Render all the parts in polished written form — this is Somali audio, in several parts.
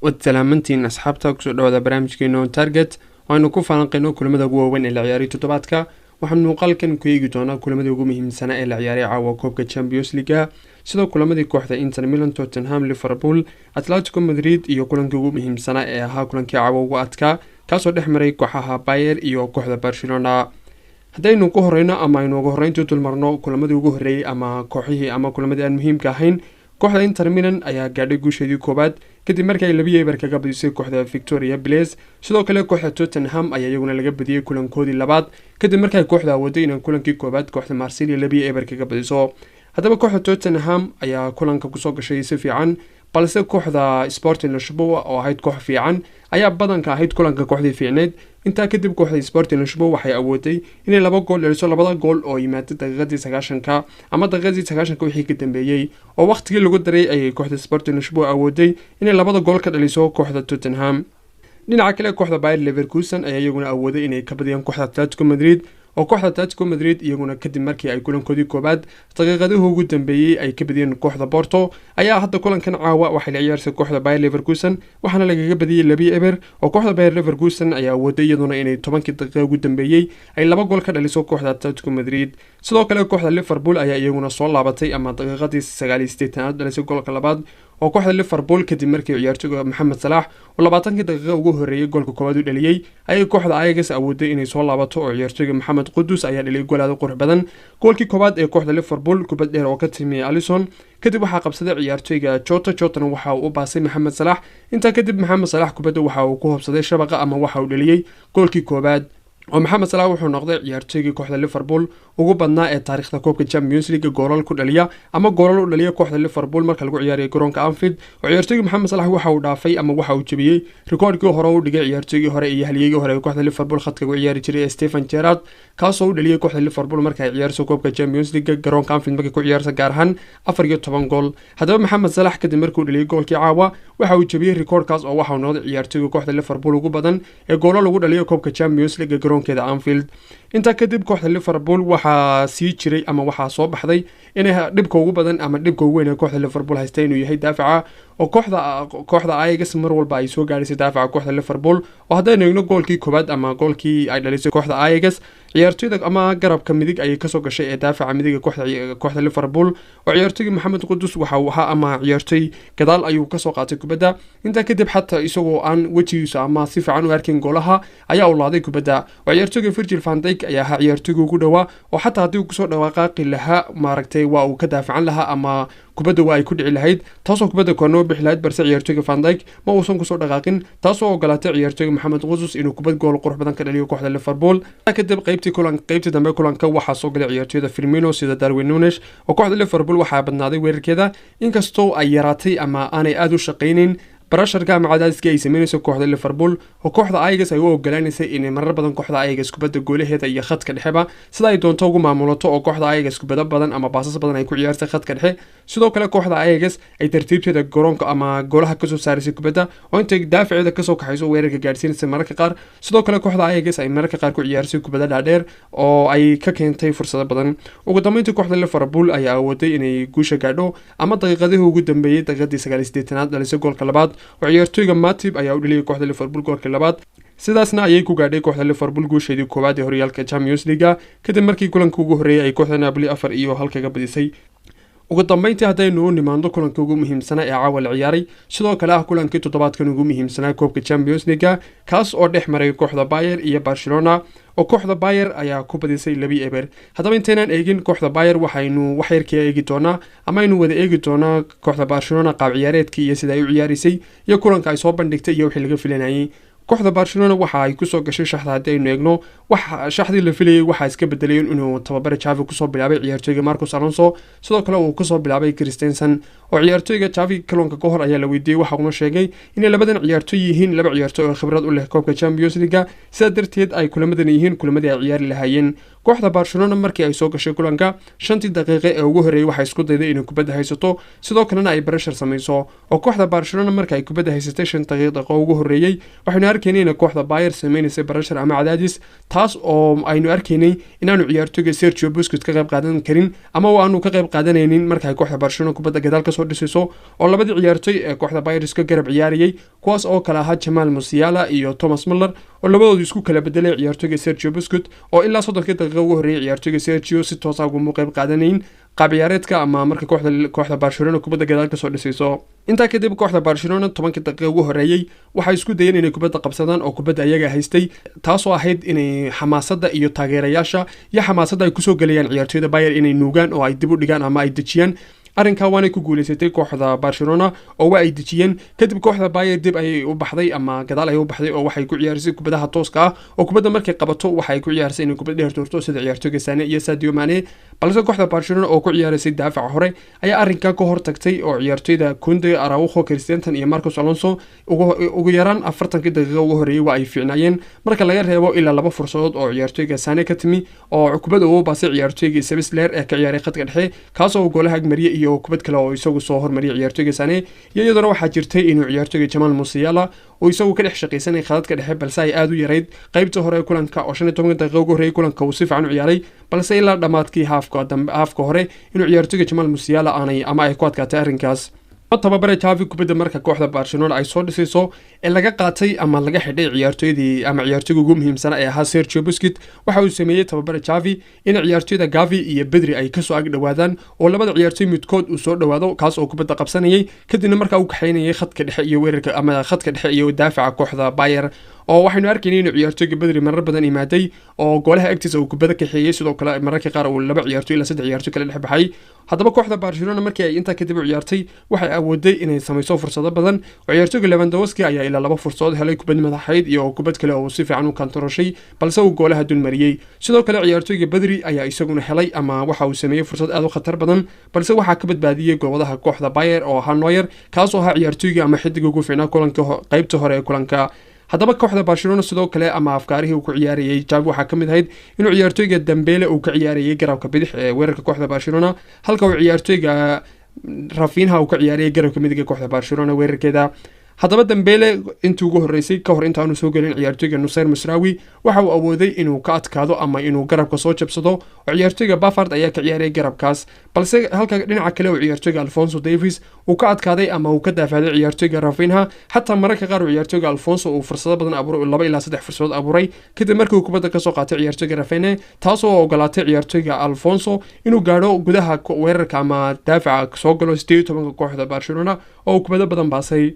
Waad salaamantiin asxaabta, kusoo dhawaada barnaamijkeena On Target oo aynu ku falanqeyno kulamada ugu waaweyn ee la ciyaaray toddobaadka. Waxaan muuqaalkan ku eegi doonaa kulamadii ugu muhiimsanaa ee la ciyaaray caawa koobka Champions League, sidoo kulamadii kooxda Inter Milan, Tottenham, Liverpool, Atletico Madrid iyo kulankii ugu muhiimsanaa ee ahaa kulankii caawa ugu adkaa, kaasoo dhex maray kooxaha Bayer iyo kooxda Barcelona. Haddaynu ku horeyno ama aynu ugu horreyntii dulmarno kulamadii ugu horreeyey ama kooxihii ama kulamadii aan muhiimka ahayn, kooxda Inter Milan ayaa gaadhay guusheedii koowaad kadib markii ay 2-0 kaga badisay kooxda Victoria Blaze. Sidoo kale kooxda Tottenham ayaa iyaguna laga badiyey kulankoodii labaad kadib markii ay kooxda awooday inay kulankii koowaad kooxda Marsilia 2-0 kaga badiso. Haddaba kooxda Tottenham ayaa kulanka kusoo gashay si fiican, balse kooxda Sporting Lisboa oo ahayd koox fiican ayaa badanka ahayd kulanka kooxdii fiicneyd. Intaa kadib kooxda Sporting Lisboa waxay awooday inay 2 gool dhaliso, labada gool oo yimaada daqiiqadii 90-ka ama daqiiqadii 90-ka wixii ka dambeeyey oo waqtigii lagu daray ayay kooxda Sporting Lisboa awooday inay labada gool ka dhaliso kooxda Tottenham. Dhinaca kale kooxda Bayer Leverkusen ayaa iyaguna awooday inay ka badiyaan kooxda Atletico Madrid, oo kooxda Atletico Madrid iyaguna kadib markii ay kulankoodii koowaad daqiiqadihii ugu dambeeyey ay ka badiyeen kooxda Porto ayaa hadda kulankan caawa waxay la ciyaarsay kooxda Bayer Leverkusen, waxaana lagaga badiyey 2-0, oo kooxda Bayer Leverkusen ayaa awooday iyaduna inay 10-kii daqiiqa ugu dambeeyey ay 2 gool ka dhaliso kooxda Atletico Madrid. Sidoo kale kooxda Liverpool ayaa iyaguna soo laabatay ama daqiiqadii 89-aad dhalisay goolka labaad, oo kooxda Liverpool kadib markii ciyaartoyga Maxamed Salaax oo 20-kii daqiiqa ugu horreeyey goolka koowaad u dhaliyey ayay kooxda Ajax awooday inay soo laabato, oo ciyaartoyga Maxamed Qudus ayaa dhaliyay gool aad u qurux badan. Goolkii koowaad ee kooxda Liverpool, kubad dheer oo ka timi Alisson kadib waxaa qabsaday ciyaartoyga Jota, Jotana waxa uu u baasay Maxamed Salaax. Intaa kadib Maxamed Salaax kubadda waxa uu ku hobsaday shabaqa ama waxa uu dhaliyey goolkii koowaad, oo Maxamed Salaax wuxuu noqday ciyaartoygii kooxda Liverpool ugu badnaa ee taariikhda koobka Champions League goolal ku dhaliya ama goolal u dhaliya kooxda Liverpool marka lagu ciyaarayo garoonka Anfield. Oo ciyaartoygii Maxamed Salaax waxa uu dhaafay ama waxa uu jebiyey rikoodhkii hore u dhigay ciyaartoygii hore iyo halyeygii hore ee kooxda Liverpool khadka ugu ciyaari jiray ee Stephen Gerrard, kaasoo u dhaliyay kooxda Liverpool marka ay ciyaarso koobka Champions League garoonka Anfield markay ku ciyaarsa gaar ahaan 14 gool. Haddaba Maxamed Salaax kadib markuu dhaliyay goolkii caawa waxa uu jebiyey rikoodhkaas, oo waxa uu noqday ciyaartoygii kooxda Liverpool ugu badan ee goolo lagu dhaliyo koobka Champions League garoonkeeda Anfield. Intaa kadib kooxda Liverpool waxaa sii jiray ama waxaa soo baxday inay dhibka ugu badan ama dhibka ugu weyn ee kooxda Liverpool haysta inuu yahay daafaca, oo kooxda Ajax mar walba ay soo gaadhaysay daafaca kooxda Liverpool. Oo haddaynu eegno goolkii koowaad ama goolkii ay dhalisay kooxda Ajax, ciyaartoyda ama garabka midig ayay kasoo gashay ee daafaca midig ee kooxda Liverpool, oo ciyaartoygii Maxamed Qudus waxa uu ahaa ama ciyaartoy gadaal ayuu kasoo qaatay kubadda. Intaa kadib xataa isagoo aan wejigiisu ama si fiican u arkin goolaha ayaa u laaday kubadda, oo ciyaartoygii Virgil van Dijk ayaa ahaa ciyaartoygii ugu dhowaa, oo xataa haddii uu kusoo dhawaaqaaqi lahaa maaragtay waa uu ka daafacan lahaa ama kubadda waa ay ku dhici lahayd, taasoo kubadda koorna u bixi lahayd, balse ciyaartoyga Van Dijk ma uusan kusoo dhaqaaqin, taasoo ogolaatay ciyaartoyga Maxamed Qusus inuu kubad gool qurux badan ka dhaliyo kooxda Liverpool. Kadib qaybtii kulan qaybtii dambe kulanka waxaa soo galay ciyaartoyda Firmino sida Darwin Nunes, oo kooxda Liverpool waxaa badnaaday weerarkeeda, inkastoo ay yaraatay ama aanay aada u shaqaynin barasharka ama cadaadiskii ay sameynayso kooxda Liverpool, oo kooxda Ajax ay u ogolaanaysay inay marar badan kooxda Ajax kubadda goolaheeda iyo khadka dhexeba sida ay doonto ugu maamulato, oo kooxda Ajax kubado badan ama baasas badan ay ku ciyaartay khadka dhexe. Sidoo kale kooxda Ajax ay tartiibteeda garoonka ama goolaha kasoo saaraysay kubadda, oo intay daafaceeda kasoo kaxayso weerarka gaadhsiinaysay mararka qaar. Sidoo kale kooxda Ajax ay mararka qaar ku ciyaarsay kubada dhaadheer oo ay ka keentay fursado badan. Ugu dambeyntii kooxda Liverpool ayaa awooday inay guusha gaadho ama daqiiqadihii ugu dambeeyey daqiiqadii 89-aad dhalisay goolka labaad, oo ciyaartoyga Matip ayaa u dhaliyay kooxda Liverpool goolkii labaad. Sidaasna ayay ku gaadhay kooxda Liverpool guusheedii koowaad ee horyaalka Champions League kadib markii kulanka ugu horreeyay ay kooxda Napoli 4-1 kaga badisay. Ugu dambeyntii haddaynu u nimaando kulanka ugu muhiimsanaa ee caawa la ciyaaray, sidoo kale ah kulankii toddobaadkan ugu muhiimsanaa koobka Champions League, kaas oo dhex maray kooxda Bayer iyo Barcelona, oo kooxda Bayer ayaa ku badisay 2-0. Haddaba intaynaan eegin kooxda Bayer waxaynu wax yarka eegi doonaa ama aynu wada eegi doonaa kooxda Barcelona qaab ciyaareedkii iyo sida ay u ciyaaraysay iyo kulanka ay soo bandhigtay iyo wixii laga filanayay. Kooxda Barcelona waxa ay kusoo gashay shaxda, haddii aynu eegno wax shaxdii la filayay waxaa iska bedelay inuu tababare Xavi kusoo bilaabay ciyaartoyga Marcos Alonso, sidoo kale uu kusoo bilaabay Christensen. Oo ciyaartoyga Xavi kulanka ka hor ayaa la weydiiyey, waxa uuna sheegay inay labadan ciyaartoy yihiin laba ciyaartoy oo khibrad u leh koobka Champions League, sidaa darteed ay kulamadan yihiin kulamadii ay ciyaari lahaayeen. Kooxda Barcelona markii ay soo gashay kulanka, 5-tii daqiiqe ee ugu horreeyay waxay isku dayday inay kubadda haysato, sidoo kalena ay pressure samayso. Oo kooxda Barcelona marka ay kubadda haysatay 5 daqiiqo ugu horreeyey, waxaynu arkaynay inay kooxda Bayer sameynaysay pressure ama cadaadis, taas oo aynu arkaynay inaanu ciyaartoyga Sergio Busquets ka qayb qaadan karin ama aanu ka qayb qaadanaynin marka ay kooxda Barcelona kubadda gadaal kasoo dhisayso. Oo labadii ciyaartoy ee kooxda Bayer iska garab ciyaarayay, kuwaas oo kale ahaa Jamal Musiala iyo Thomas Muller, oo labadoodu isku kala bedelay ciyaartoyga Sergio Busquets, oo ilaa 30-kii daqiiqa ugu horreeyay ciyaartoyga Sergio si toosa uguma qayb qaadanayn qaab ciyaareedka ama marka kooxda Barcelona kubadda gadaal kasoo dhisayso. Intaa kadib kooxda Barcelona 10-kii daqiiqa ugu horreeyey waxay isku dayeen inay kubadda qabsadaan, oo kubadda ayaga haystay, taasoo ahayd inay xamaasadda iyo taageerayaasha iyo xamaasadda ay kusoo gelayaan ciyaartoyda Bayer inay nuugaan oo ay dib u dhigaan ama ay dejiyaan arrinkaa. Waanay ku guuleysatay kooxda Barcelona oo waa ay dejiyeen. Kadib kooxda Bayer dib ayay u baxday ama gadaal ayay u baxday, oo waxay ku ciyaarisay kubadaha tooska ah, oo kubadda markay qabato waxay ku ciyaarisay inay kubad dheer tuurto sida ciyaartoyga Sane iyo Sadio Mane. Balse kooxda Barcelona oo ku ciyaaraysay daafaca hore ayaa arrinkaa ka hor tagtay, oo ciyaartoyda Kounde, Araujo, Christensen iyo Marcos Alonso ugu yaraan 40-kii daqiiqa ugu horreeyay waa ay fiicnaayeen, marka laga reebo ilaa laba fursadood oo ciyaartoyga Sane ka timi, oo kubadda uu baasay ciyaartoyga Sabitzer ee ka ciyaaray khadka dhexe, kaasoo uu goolaha agmariyay, iyo kubad kale oo isagu soo hormariyay ciyaartoyga Sane. Iyo iyaduna waxaa jirtay inuu ciyaartoyga Jamal Musiala uu isagu ka dhex shaqaysanay khadadka dhexe, balse ay aada u yarayd qaybta hore ee kulanka, oo 15-ka daqiiqa ugu horreeyay kulanka uu si fiican u ciyaaray, balse ilaa dhammaadkii haafka dambe, haafka hore, inuu ciyaartoyga Jamal Musiala aanay ama ay ku adkaatay arrinkaas. Tababare Xavi kubadda marka kooxda Barcelona ay soo dhisayso ee laga qaatay ama laga xidhay ciyaartoydii ama ciyaartoyga ugu muhiimsana ee ahaa Sergio Busquets, waxa uu sameeyey tababare Xavi in ciyaartoyda Gavi iyo Pedri ay kasoo ag dhowaadaan, oo labada ciyaartoy midkood uu soo dhowaado, kaas oo kubadda qabsanayay, kadibna markaa uu kaxaynayay khadka dhexe iyo weerarka ama khadka dhexe iyo daafaca kooxda Bayer. Oo waxaynu arkaynay inuu ciyaartoyga Pedri marar badan imaaday oo goolaha agtiisa uu kubadda kaxeeyey, sidoo kale mararka qaar uu laba ciyaartoy ilaa saddex ciyaartoy kala dhex baxay. Haddaba kooxda Barcelona markii ay intaa kadib u ciyaartay waxay awooday inay samayso fursado badan, oo ciyaartoyga Lewandowski ayaa ilaa laba fursadood helay, kubad madaxayd iyo kubad kale oo si fiican u kantaroshay, balse uu goolaha dulmariyey. Sidoo kale ciyaartoyga Pedri ayaa isaguna helay ama waxa uu sameeyey fursad aad u khatar badan, balse waxaa ka badbaadiyey goobadaha kooxda Bayer oo ahaa Neuer, kaasoo ahaa ciyaartoyga ama xidiga ugu fiicnaa kulanka qaybta hore ee kulanka. Haddaba kooxda Barcelona sidoo kale ama afkaarihii uu ku ciyaarayay Xavi waxaa ka mid ahayd inuu ciyaartoyga Dembele uu ka ciyaarayay garabka bidix ee weerarka kooxda Barcelona, halka uu ciyaartoyga Raphinha uu ka ciyaarayay garabka midig ee kooxda Barcelona weerarkeeda. Haddaba Dembele intii ugu horreysay, ka hor intaanu soo gelin ciyaartoyga Noussair Mazraoui, waxa uu awooday inuu ka adkaado ama inuu garabka soo jabsado, oo ciyaartoyga Pavard ayaa ka ciyaarayay garabkaas, balse halka dhinaca kale uu ciyaartoyga Alphonso Davies uu ka adkaaday ama uu ka daafacday ciyaartoyga Raphinha. Xataa mararka qaar uu ciyaartoyga Alphonso uu fursado badan abuuray, laba ilaa saddex fursadood abuuray, kadib markii uu kubadda kasoo qaatay ciyaartoyga Raphinha, taasoo ogolaatay ciyaartoyga Alphonso inuu gaadho gudaha weerarka ama daafaca, soo galo 18-ka kooxda Barcelona, oo uu kubado badan baasay.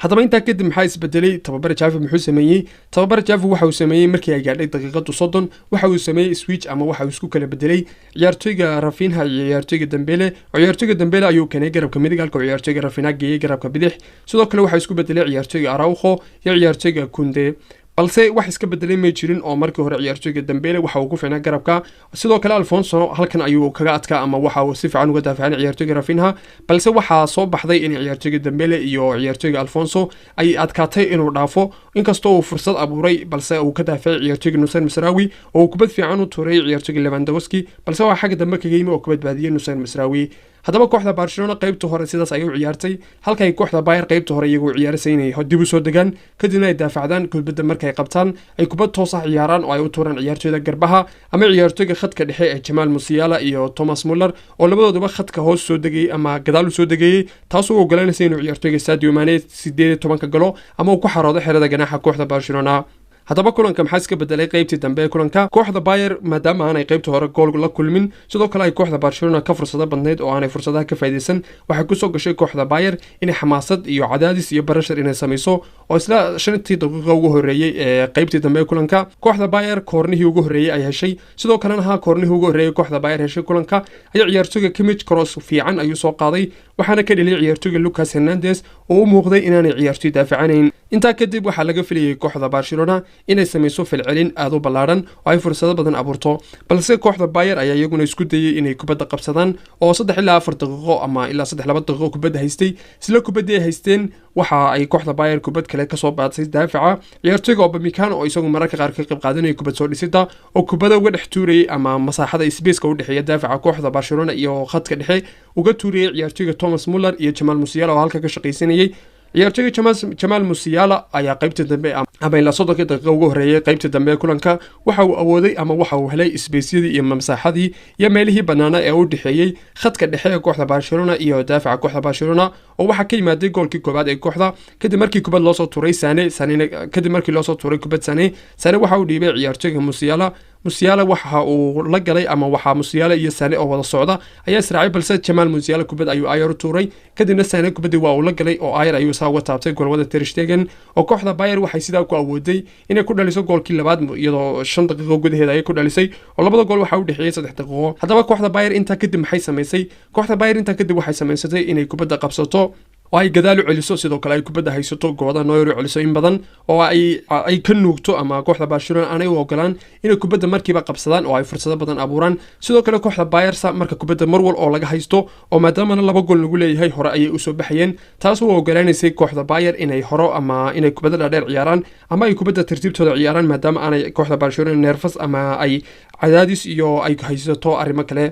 Haddaba intaa kadib maxaa isbedelay? Tababare Xavi muxuu sameeyey? Tababare Xavi waxa uu sameeyey, markii ay gaadhay daqiiqadu 30, waxa uu sameeyey switch ama waxa uu isku kala bedelay ciyaartoyga Raphinha iyo ciyaartoyga Dembele, oo ciyaartoyga Dembele ayuu keenay garabka midig, halka uu ciyaartoyga Raphinha geeyey garabka bidix. Sidoo kale waxaa isku bedelay ciyaartoyga Araujo iyo ciyaartoyga Kounde, balse wax iska bedelay may jirin, oo markii hore ciyaartoyga Dembele waxa uu ku fiicnaa garabka. Sidoo kale Alphonso halkan ayuu kaga adkaa ama waxa uu si fiican uga daafacay ciyaartoyga Raphinha, balse waxaa soo baxday in ciyaartoyga Dembele iyo ciyaartoyga Alphonso ay adkaatay inuu dhaafo, inkastoo uu fursad abuuray, balse uu ka daafacay ciyaartoyga Noussair Mazraoui, oo uu kubad fiican u tuuray ciyaartoyga Lewandowski, balse waa xagga dambe kaga yimi oo kubad baadiyey Noussair Mazraoui. Haddaba kooxda Barcelona qaybta hore sidaas ayay u ciyaartay, halkay kooxda Bayer qaybta hore iyagoo ciyaaraysa inay dib u soo degaan, kadibna ay daafacdaan, kubadda markay qabtaan ay kubad toos ah ciyaaraan oo ay u tuuraan ciyaartoyda garbaha ama ciyaartoyga khadka dhexe ee Jamal Musiala iyo Thomas Muller, oo labadooduba khadka hoos soo degayay ama gadaal u soo degayay, taasoo ogolanaysa inuu ciyaartoyga Sadio Mane 18-ka galo ama uu ku xaroodo xerada ganaaxa kooxda Barcelona. Haddaba kulanka maxaa iska bedelay qaybtii dambe ee kulanka? Kooxda Bayer maadaama aanay qaybta hore gool la kulmin, sidoo kale ay kooxda Barcelona ka fursado badnayd oo aanay fursadaha ka faa'iidaysan, waxay kusoo gashay kooxda Bayer inay xamaasad iyo cadaadis iyo pressure inay samayso, oo isla 5-tii daqiiqa ugu horreeyey ee qaybtii dambe ee kulanka kooxda Bayer koornihii ugu horreeyey ay heshay. Sidoo kalena ha koornihii ugu horreeyey kooxda Bayer heshay kulanka ayaa ciyaartoyga Kimmich cross fiican ayuu soo qaaday. Waxaana ka dheliyay ciyaartooyga Lucas Hernandez oo u muuqday inaanay ciyaartoy daafacanayn. Intaa kadib waxaa laga filayay kooxda Barcelona inay samayso falcelin aada u ballaadhan oo ay fursado badan abuurto, balse kooxda Bayer ayaa iyaguna isku dayay inay kubadda qabsadaan oo 3 ilaa 4 daqiiqo ama ilaa 3 2 daqiiqo kubadda haystay. Isla kubaddii ay haysteen waxa ay kooxda Bayer kubad kale kasoo baadsay daafaca ciyaartooyga Upamecano, oo isagu mararka qaar ka qayb qaadanaya kubad soo dhisida oo kubada uga dhex tuurayay ama masaaxada spaceka u dhexeeya daafaca kooxda Barcelona iyo khadka dhexe uga tuurayay ciyaartooyga Thomas Muller iyo Jamal Musiala oo halka ka shaqaysanayay. Ciyaartooyga Jamaal Musiala ayaa qaybta dambe ama ilaa 30-kii daqiiqa ugu horreeyay qaybta dambe ee kulanka waxa uu awooday ama waxa uu helay spaceyadii iyo masaaxadii iyo meelihii bannaana ee u dhexeeyey khadka dhexe ee kooxda Barcelona iyo daafaca kooxda Barcelona, oo waxaa ka yimaaday goolkii koobaad ee kooxda kadib markii kubad loosoo tuuray Sane. Sanena kadib markii loosoo tuuray kubad Sane, Sane waxa uu dhiibay ciyaartooyga Musiala. Musiala waxa uu la galay ama waxaa Musiala iyo Sane oo wada socda ayaa israacay, balse Jamaal Musiala kubad ayuu ayar u tuuray, kadibna Sane kubaddii waa uu la galay oo ayar ayuu saa uga taabtay goolwada Ter Stegen, oo kooxda Bayer waxay sidaa ku awooday inay ku dhaliso goolkii labaad, iyadoo 5 daqiiqo gudaheeda ayay ku dhalisay, oo labada gool waxaa u dhexeeyey 3 daqiiqo. Haddaba kooxda Bayer intaa kadib maxay samaysay? Kooxda Bayer intaa kadib waxay samaysatay inay kubadda qabsato oo ay gadaal u celiso, sidoo kale ay kubadda haysato, goobada Neuer u celiso in badan oo ay ka nuugto ama kooxda Barcelona aanay u ogolaan inay kubadda markiiba qabsadaan oo ay fursado badan abuuraan. Sidoo kale kooxda Bayersa marka kubadda marwal oo laga haysto, oo maadaamana laba gool lagu leeyahay, hore ayay usoo baxayeen, taas oo ogolaanaysay kooxda Bayer inay horo ama inay kubadda dhaadheer ciyaaraan ama ay kubadda tartiibtooda ciyaaraan, maadaama aanay kooxda Barcelona nervous ama ay cadaadis iyo ay haysato arrimo kale.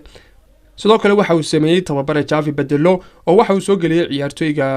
Sidoo kale waxa uu sameeyey tababare Xavi bedelo, oo waxa uu soo geliyey ciyaartoyga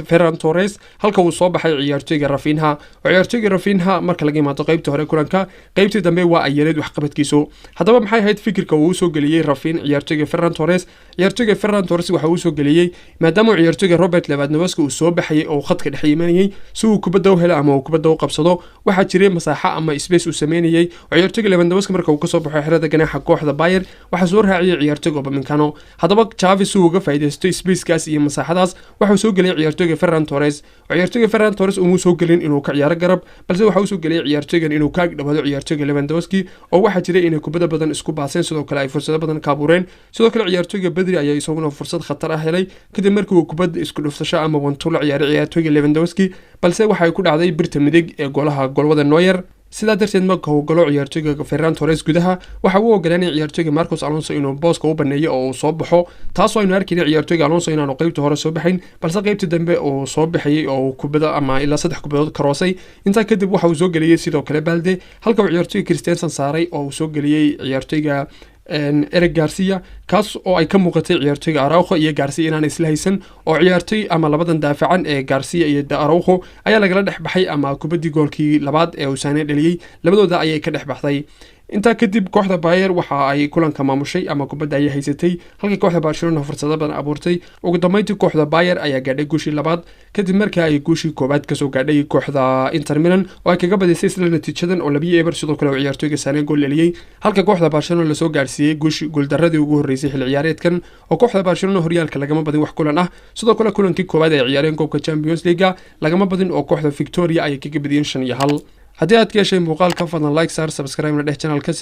Ferran Torres halka uu soo baxay ciyaartoyga Raphinha, oo ciyaartoyga Raphinha marka laga imaado qeybta hore kulanka, qeybtii dambe waa ay yareed waxqabadkiisu. Haddaba maxay ahayd fikirka uu usoo geliyey Raphin ciyaartoyga Ferran Torres? Ciyaartoyga Ferran Torres waxa uu usoo geliyey maadaama ciyaartoyga Robert Lewandowski uu soo baxayay oo khadka dhex imanayay si uu kubadda u helo ama uu kubadda u qabsado, waxaa jiray masaaxo ama space uu sameynayay, oo ciyaartoyga Lewandowski marka uu kasoo baxo xerada ganaaxa kooxda Bayer waxaa soo raaciyay ciyaartoyga Upamecano. Haddaba Xavi si uu uga faa'iidaysto spacekaas iyo masaaxadaas waxuu soo geliyay ciyaartoyga Ferran Torres, oo ciyaartoyga Ferran Torres umuu soo gelin inuu ka ciyaaro garab, balse waxa uu soo geliyay ciyaartoygan inuu ka agdhawaado ciyaartoyga Lewandowski, oo waxaa jiray inay kubadda badan isku baaseen, sidoo kale ay fursado badan ka abuureen. Sidoo kale ciyaartoyga Pedri ayaa isaguna fursad khatar ah helay kadib markii uu kubadda isku dhufsasho ama one-two la ciyaaray ciyaartoyga Lewandowski, balse waxay ku dhacday birta midig ee golaha golwada Neuer. Sidaa darteed marka uu galo ciyaartoyga Ferran Torres gudaha, waxa uu ogolaanaya ciyaartoyga Marcos Alonso inuu booska u baneeyo oo uu soo baxo, taasoo aynu arkayna ciyaartoyga Alonso inaanu qeybta hore soo baxayn, balse qeybta dambe uu soo baxayay oo uu kubada ama ilaa saddex kubadood karoosay. Intaa kadib waxa uu soo geliyey sidoo kale Balde, halka uu ciyaartoyga Christensen saaray oo uu soo geliyey ciyaartoyga Eric Garcia, kaas oo ay ka muuqatay ciyaartoyga Araujo iyo Garcia inaan isla haysan, oo ciyaartoy ama labadan daafacan ee Garcia iyo Araujo ayaa lagala dhex baxay, ama kubaddii goolkii labaad ee uu Sane dhaliyey labadooda ayay ka dhex baxday. Intaa kadib kooxda Bayer waxa ay kulanka maamushay ama kubadda ayay haysatay, halka kooxda Barcelona fursado badan abuurtay. Ugu dambeyntii kooxda Bayer ayaa gaadhay guushii labaad kadib markii ay guushii koowaad kasoo gaadhay kooxda Inter Milan, oo ay kaga badisay isla natiijadan oo 2-0, sidoo kale oo ciyaartoyga Sane gool dhaliyey, halka kooxda Barcelona lasoo gaarsiiyey guushi guuldaradii ugu horreysay xilli ciyaareedkan, oo kooxda Barcelona horyaalka lagama badin wax kulan ah. Sidoo kale kulankii koowaad ay ciyaareen koobka Champions Leaguega lagama badin, oo kooxda Victoria ayay kaga badiyeen 5-1. Haddii aad ka heshay muuqaalka, fadlan like saar, subscribe na dheh channelka.